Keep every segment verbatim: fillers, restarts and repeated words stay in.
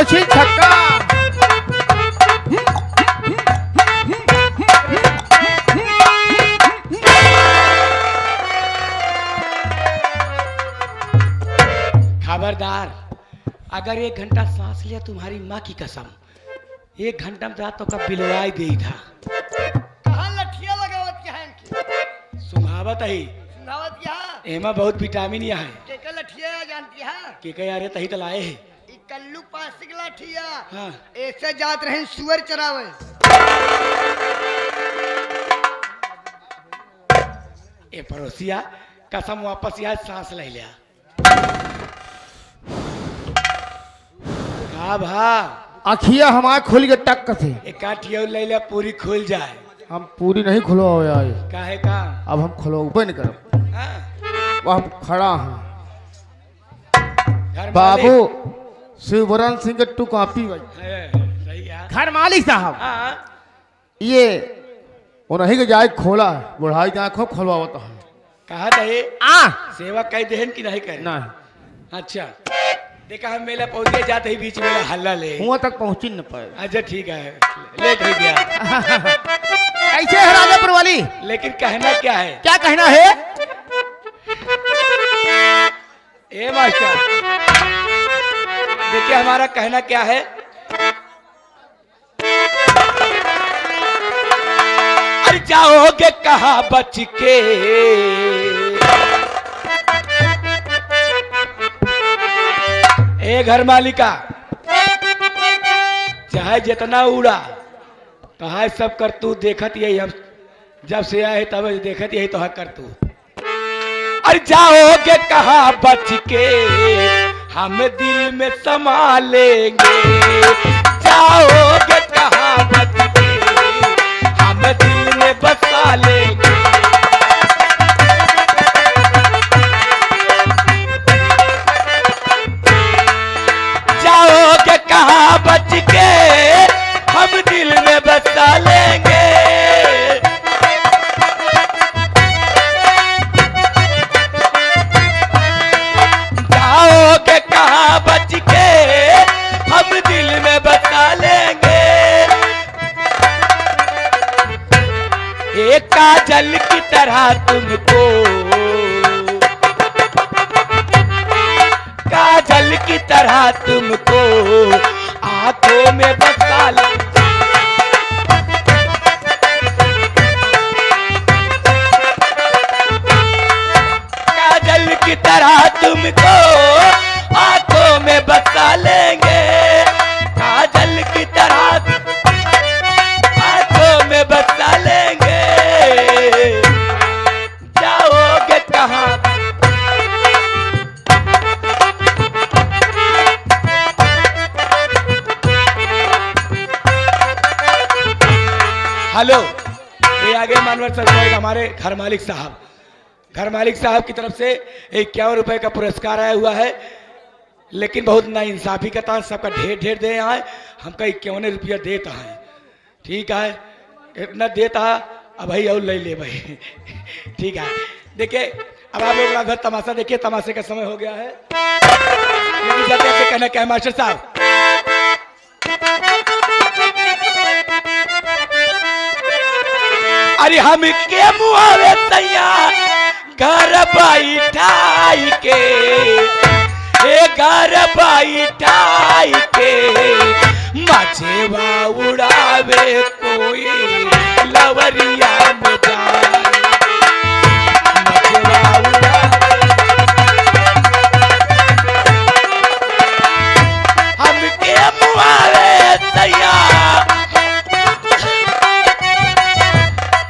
छी छक्का। खबरदार, अगर एक घंटा सांस लिया, तुम्हारी माँ की कसम, एक घंटा में तो तोका बिलवाई देई था। कहाँ लठिया लगावत के हैं इनकी? सुंघावत ही। सुंघावत के हाँ? एमा बहुत विटामिन या है। के के लठिया या जानती है? के के यारे तही त लाए है। ई कल्लू पासिक लाठिया। हाँ। ऐसे जात रहे सुअर चरावे। ए पड़ोसिया, कसम वापस या, सांस ले लिया। का भा? अखिया हमार खुल के टक से। एका ठियो ले ले, पूरी खुल जाए। हम पूरी नहीं खुलवावे आए। काहे का? अब हम खुलवाबे नहीं करब। हाँ। वह हम खड़ा हैं। घर मालिक। बाबू शिवरन सिंह के टू कॉपी भाई। है, सही है। घर मालिक साहब। हाँ। ये उन्हीं के जाए खोला, बुढ़ाई के आँखों खोलवावत है। कहा था ये? आ। सेवा कह देहन कि नहीं कहे? नहीं। अच्छा, देखा हम मेला पहुँचे जाते ही बीच में हल्ला ले। हुआ तक पहुँची न पाए। अच्छा ठीक है, लेट हो गया। कैसे है राजापुर वाली? लेकिन कहना क्या है? क्या कहना है? ए मास्टर, देखिए हमारा कहना क्या है। अरे जाओगे कहाँ बच के? ए घर मालिका, चाहे जितना उड़ा, कहा सब करतूत देखत यही हम, जब से आए तब देखत यही तोहार करतूत। अरे जाओगे कहाँ बच के, हम दिल में समा लेंगे। जाओगे कहाँ बच के, हम दिल में बसा लेंगे। जाओगे कहाँ बच के, हम दिल में बसा लेंगे। जाओगे कहाँ बच के, हम दिल में बसा लेंगे। एक काजल की तरह तुमको, काजल की तरह तुमको आंखों में बसा ले। काजल की तरह तुमको आंखों में बसा लेंगे। काजल की तरह आंखों में बसा लेंगे। जाओगे कहाँ? हेलो, ये आगे मानवर सरपंच हमारे घर मालिक साहब, घर मालिक साहब की तरफ से इक्यावन रुपए का पुरस्कार आया हुआ है, लेकिन बहुत नाइंसाफी का था, सबका ढेर ढेर दे आए, हमका इक्यावन रुपया देता है। ठीक है, इतना देता, अब भाई और ले ले भाई। ठीक है, देखिए, अब आप लोग रात भर तमाशा देखिए, तमाशे का समय हो गया है। लेकिन जाते जाते कहना क्या है मास्टर साहब? अरे हम के मुआवे तैया घर बैठाई के, ए घर बैठाई के, मचेवा उड़ावे कोई लवरिया में जाए। मचेवा उड़ावे, हमके मुआवे सैया,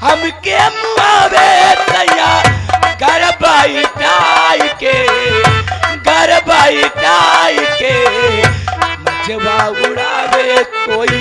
हमके मुआवे सैया, घर बैठाई के, घर बैठाई के, मचवा उड़ावे कोई